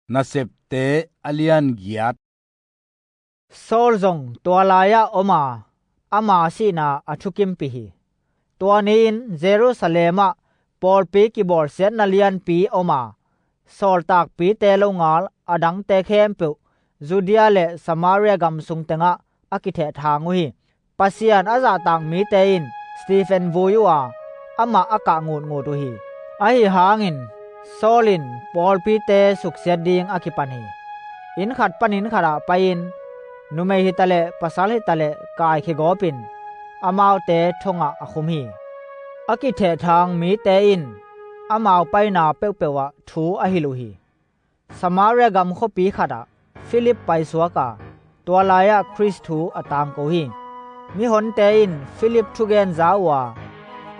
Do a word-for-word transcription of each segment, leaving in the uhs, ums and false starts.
Nasepte a lian giat. Saul zong tua lai-ah om a, ama sihna a thukimpih hi. Tua ni-in Jerusalem ah pawlpi kibawlsiatna lianpi om a, sawltakpite longal adangte khempeuh Judea le Samaria gam sung tengah a kithehthang uh hi. Pasian a zahtak mite in Stephen vui uh a, amah a kah ngutngut uh hi. Ahi hangin Saul in pawlpite suksiat ding a kipan hi. Inn khat pan inn khatah pai-in numei hitaleh pasal hitaleh kaikhia gawpin amaute thongah a khum hi. A kithehthang mite in amau paina peuhpeuh ah thu a hilh uh hi. Samaria gam khuapi khatah Philip paisuak a, tua lai-ah Khrist thu a tangko hi. Mihonte in Philip thugen za uh a,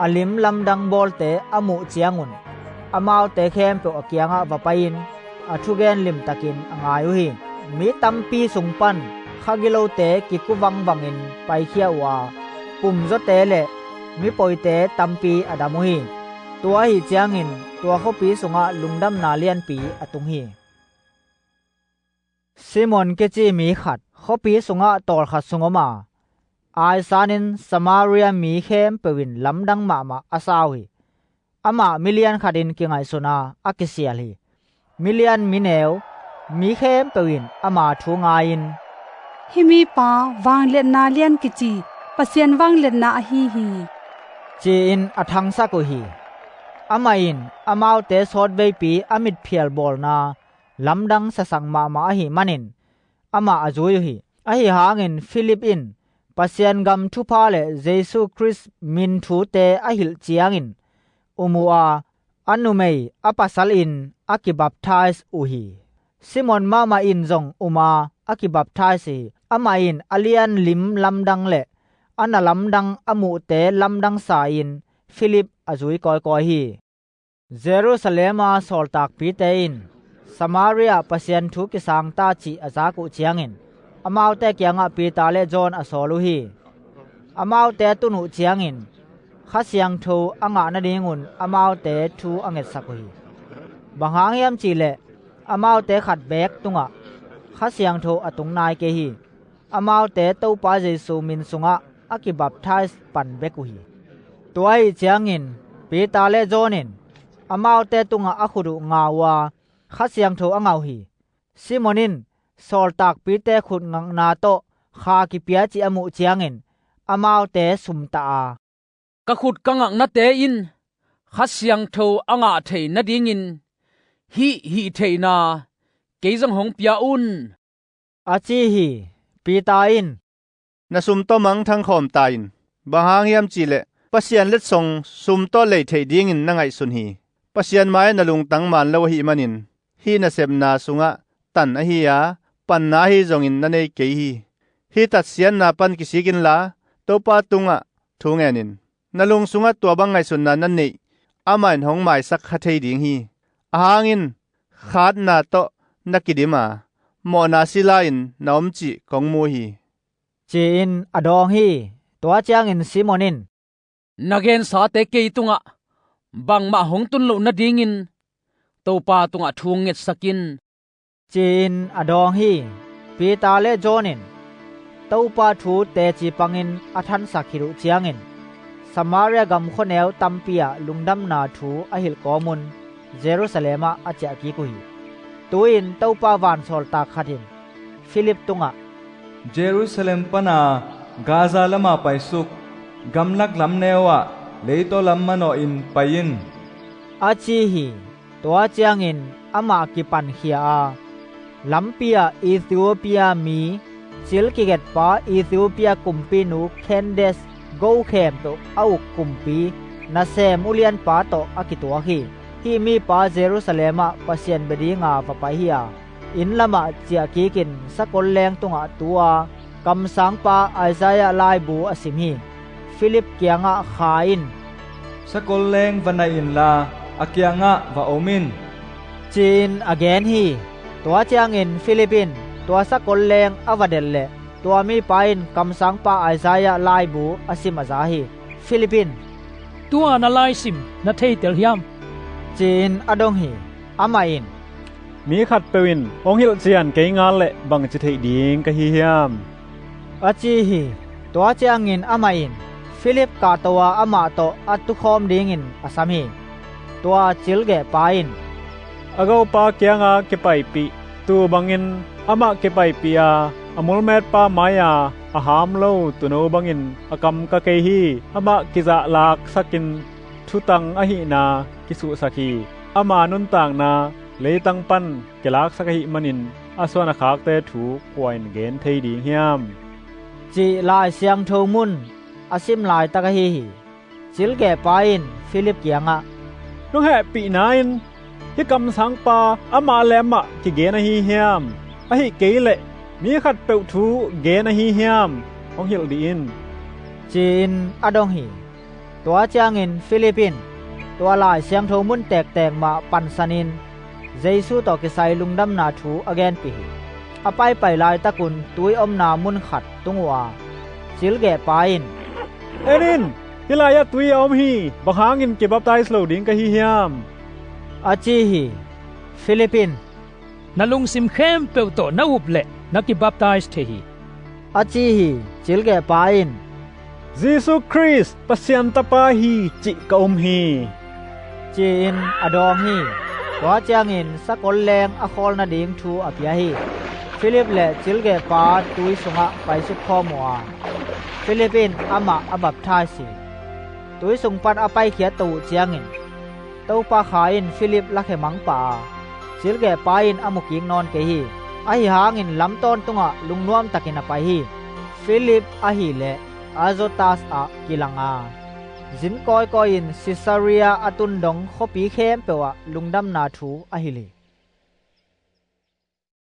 a lim lamdang bawlte a muh ciangun amaute khempeuh a kiangah va pai-in a thugen limtakin a ngai uh hi. Mi tampi sung pan kha gilote kiku vangvangin paikhia uh a, pumzawte le mipoite tampi a dam uh hi. Tua ahi ciangin tua khuapi sungah lungdamna lianpi a tung hi. Simon kici mi khat khuapi sungah tawlkhat sung om a, aisanin Samaria mi khempeuh in lamdang mahmah a sa uh hi. Amah milian khatin kingaihsun a, a kisial hi. Milian mineu mi khempeuh in ama thu ngai-in, "Hih mipa vangliatna lian kici Pasian vangliatna ahi hi," ci-in a thangsak uh hi. Amah in amaute sawtveipi a mitphial bawlna lamdang sasak mahmah ahih manin amah a zui uh hi. Ahi hangin Philip in Pasian gam thupha le Jesu Khrist min thute a hilh ciangin um uh a, a numei a pasal in a kibaptise uh hi. Simon mahmah in zong um a, a kibaptise hi. Amah in a lian lim lamdang le a na lamdang a muhte lamdang sa-in Philip a zui kawikawi hi. Jerusalem a sawltakpite in Samaria Pasian thu kisang ta cih a zak uh ciangin amaute kiangah Peter le John a sawl uh hi. Amaute a tun uh ciangin Kha Siangtho a ngah nadingun amaute thu a ngetsak uh hi. Bang hang hiam cihleh amaute khat beek tungah Kha Siangtho a tung nai kei hi. Amaute Topa Jesu min sungah a kibaptise pan bek uh hi. Tua ahi ciangin Peter le John in amaute tungah a khut uh nga uh a, Kha Siangtho a ngah uh hi. Simon in sawltakpite khut ngakna tawh kha kipia cih a muh ciangin amaute sumtah a, "Ka khut ka ngaknate in Kha Siangtho a ngah thei nadingin hih hih theihna kei zong hong pia un," a ci hi. Peter in, "Na sum tawh mangthang khawm ta in. Bang hang hiam cihleh Pasian letsong sum tawh lei theih dingin na ngaihsun hi. Pasian mai-ah na lungtang man lo ahih manin hih nasepna sungah tan ahi a, panna ahi zongin na nei kei hi. Hih tatsiatna pan kisik inla Topa tungah thu ngen in. Na lung sungah tua bang ngaihsutna na neih amah in hong maisak kha thei ding hi. Ahang in khatna tawh na kidim a, mawhna sila in na om cih kong mu hi," ci-in a dawng hi. Tua ciangin Simon in, "Na gensate kei tungah bangmah hong tun loh nadingin Topa tungah thu hong ngetsak in," ci-in a dawng hi. Peter le John in Topa thu teci pangin a thansak khit uh ciangin Samaria gam khuaneu tampi ah lungdamna thu a hilh kawmun Jerusalem ah a ciahkik uh hi. Tu-in Topa vansawltak khat in Philip tungah, "Jerusalem pana Gaza lama paisuk, gamlak lamneu ah leitaw lam manawhin pai in," a ci hi. Tua ciangin amah kipankhia a, lampi ah Ethiopia mi, cil kigetpa Ethiopia kumpinu Candace go khempeuh a uk kumpi nasem ulianpa tawh a kituak hi. Hih mipa Jerusalem ah Pasian bia dinga va pai hi a, inn lamah ciahkikin sakol leng tungah tu a, kamsangpa Isaiah laibu a sim hi. Philip kiangah kha in, "Sakol leng va nai inla a kiangah va om in," ci-in a gen hi. Tua ciangin Philip in tua sakol leng a va delh leh tua mipa in kamsangpa Isaiah laibu a sim a za hi. Philip in, "Tua na laisim na theitel hiam?" ci-in a dong hi. Amah in, Mi khatpeuh in hong hilhcian kei ngal leh bangci theih ding ka hi hiam? A ci hi. Tua ciangin amah in Philip kahto a amah tawh a tukhawm dingin a sam hi. Tua cilgehpa in, "A gopa kianga kipaipih, tuu bangin amah kipaipih a, a mulmetpa mai-a a ham lo tuuno bangin a kam ka kei hi. Amah kizah laksakin thutang ahihna kisuhsak hi. Ama nuntakna leitang pan kilaksak ahih manin a suan a khakte thu kua in gen thei ding hiam?" cih Lai Siangtho mun a sim laitak ahi hi. Cilgehpa in Philip kiangah, "Nong hehpihna in hih kamsangpa amah le amah kigen ahi hiam? Ahih kei leh mi khatpeuh thu gen ahi hiam? Hong hilh dih in," ci-in a dong hi. Tua ciangin Philip in tua Lai Siangtho mun tektek mah pansanin Jesu tawh kisai lungdamna thu a genpih hi. A paipai laitakun tui omna mun khat tung uh a, cilgehpa in, "En in, hih lai-ah tui a om hi. Bang hangin kibaptise lo ding ka hi hiam?" a ci hi. Philip in, "Na lungsim khempeuh tawh na up leh na kibaptise thei hi," a ci hi. Cilgehpa in, "Jesu Khrist Pasian Tapa hi cih ka um hi," ci-in a dawng hi. Tua ciangin sakol leng a khawl nading thu a pia hi. Philip le cilgehpa tui sungah paisuk khawm uh a, Philip in amah a baptise hi. Tui sung pan a paikhiat to uh ciangin Topa Kha in Philip lakhia mang pah a, cilgehpa in a mukik nawn kei hi. Ahi hangin lam tawntungah lungnuamtakin a pai hi. Philip ahileh Azotus ah kilang a, zin kawikawi-in Caesarea a tun dong khuapi khempeuh ah lungdamna thu a hilh hi.